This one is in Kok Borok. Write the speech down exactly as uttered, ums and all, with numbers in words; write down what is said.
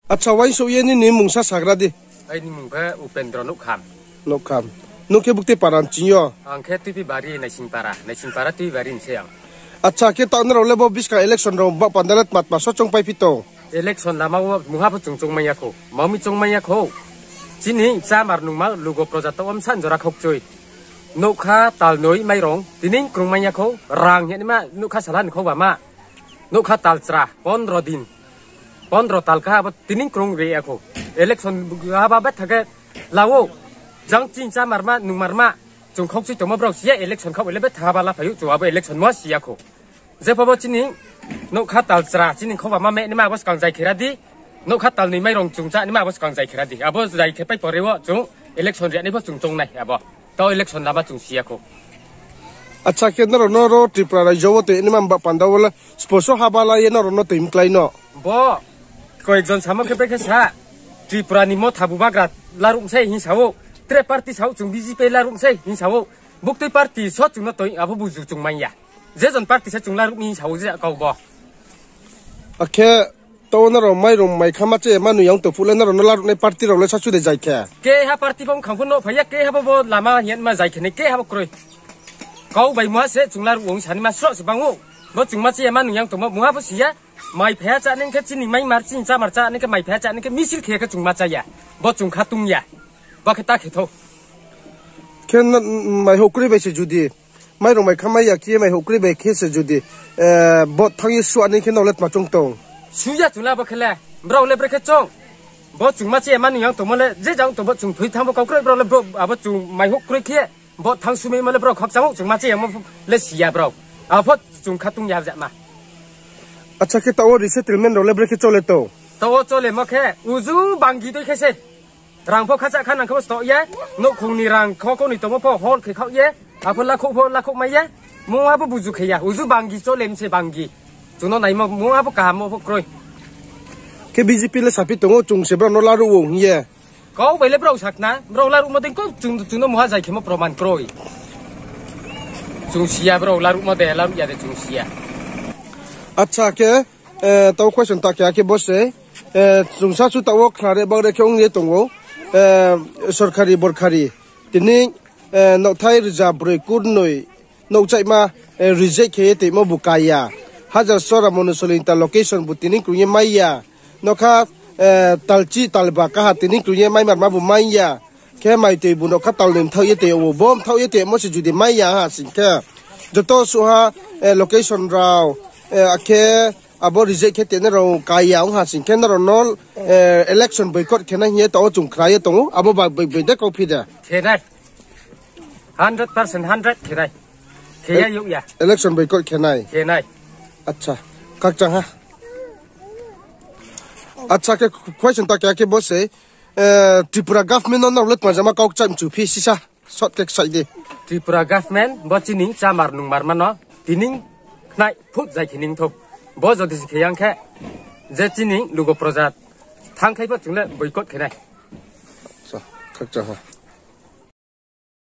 Acha, uansuk ye nini mungsa sagra di. Aini mung khe Upendra Nukham. Nukham. Nung khe bukti paran chingyo? Ang khe Twipi Bari Naisingpara, Naisingpara Twipi Bari ni se ang. Acha, khe ta norok le bo biska election rok ba pandale tmat ma so chong pai phi tong. Election lama o muha pho chung chong manya kho. Mami chong manya kho. Chini chamar nungma lugo proja to om san jora khok choi. Nukha tal noi mairong, tining krung manya kho, rang heni ma nukha salan kho ba ma. Nukha tal chra, pondro din. Pondro tal kha abo tining krung re akho. Election ha ba bet thage lawo. Jang chin cha marma, nung marma. Chung khok si tongma brok siya election khok le bet ha ba la phayu, chu abo election mo siya kho. Je pabo chini nukha tal chra, chini khok ba ma me ni ma abo skang jai khera di. Nukha tal ni mairong chung cha ni ma abo skang jai khera di. Abo jai khe pai pore wo chung election re ni bo chung chong nai abo. To election lama chung siya kho. Acha khe norok no ro Tripura rajyo o twi nima ba panda wala sposo habala ye norok no twi mklai no. Bo koyekjon samo khe bekhe sa Tripura ni motha bubagra larum sai hin sao. Tre party sao chung B J P larum sai hin sao. Buktwi party so chung no twi abo buju chung manya. Je jon party sa chung larum hin sao je kau bo. Akhe to norok mairung mai khama che manu yang to phule norok no laruk nai party rok le sasu de jai khe. Ke ha party bong khang phun no phaya ke ha bo lama hian ma jai khe ne ke ha bo kroi. Kau bai ma se chung laru ong sani ma sro se bangu. Bo chung ma che manu yang to mo muha bo siya. Mai phaya cha ning khe chini mai mar chini cha mar cha ning khe mai phaya cha ning khe misil khe khe chung ma cha ya. Bo chung kha tung ya. Ba khe ta khe tho. Khe na, mai hokri bai se judi. Mairung bai khamai ya khe mai hokri bai khe se judi, eh, bo thang ye suani khe nole tma chong tong. Suya chula bo khele. Bro le bre khe chong. Bo chung ma che manu yang to mo le je jang to bo chung thui thang bo kau kre bro le bro abo chung mai hokri khe. Bo thang sumui mole bro khok chamo chung ma che mo le siya bro. Apho chung kha tung ya ja ma. Acha khe ta o resettlement rok le bre khe chole to. To o chole mo khe uju bangi doi khe se. Rang pho khacha kha nang khe bo sto ye. Nukhung ni rang kho kho ni tomo pho hol khe khok ye. Apho lakhok pho lakhok mai ye. Mo abo buju khe ya. Uju bangi chole mse bangi. Chuno nai mo mo abo kaham mo pho kroi. Khe B J P le sapi tongo chung se bro no laru wo ye. Kau bai le bro sakna, bro laru mo ding ko chung chung no mo ha jai khe mo proman kroi. Chung siya bro laru mo de laru ya de chung siya. Acha khe, eh, tau question ta kya khe bose, eh, chungsa su tau khnare bagre khe ong ye tongo, eh, sorkari borkari. Tini, eh, nokthai rija broi kurnoi nokchaima, eh, reject khe tongmo bo kaya. Hajar sora mono soling ta location bo tini krungye maiya. Nokha, eh, talchi talba kaha tini krungye mai marma bo maiya. Khe mai twi bo nokha talnwi mthok ye twi obo bo mthok ye twi mo se judi maiya ha sing khe. Joto suha, eh, location rao, eh, akhe abo reject khe tene rao kaya ong ha sing khe norok no, eh, election boycott khe na hiye to chung khra ye tongo. Abo ba bai bai de kau phi de. Khe nai. Hundred percent hundred khe nai. Khe ya yuk ya. Election boycott khe nai. Khe nai. Acha. Kak chang ha. Acha khe question ta kya khe bose. Eh, Tripura government no norok le tma jama kok cham chu phi sisa. Short khe sai di. Tripura government bo chini chamar nungmar mano tining khnai phut jai khining thok. Bo jodi si kheyang khe je chini lugo proja thang khai bo chungle boycott khenai. Sa, khakcha ha.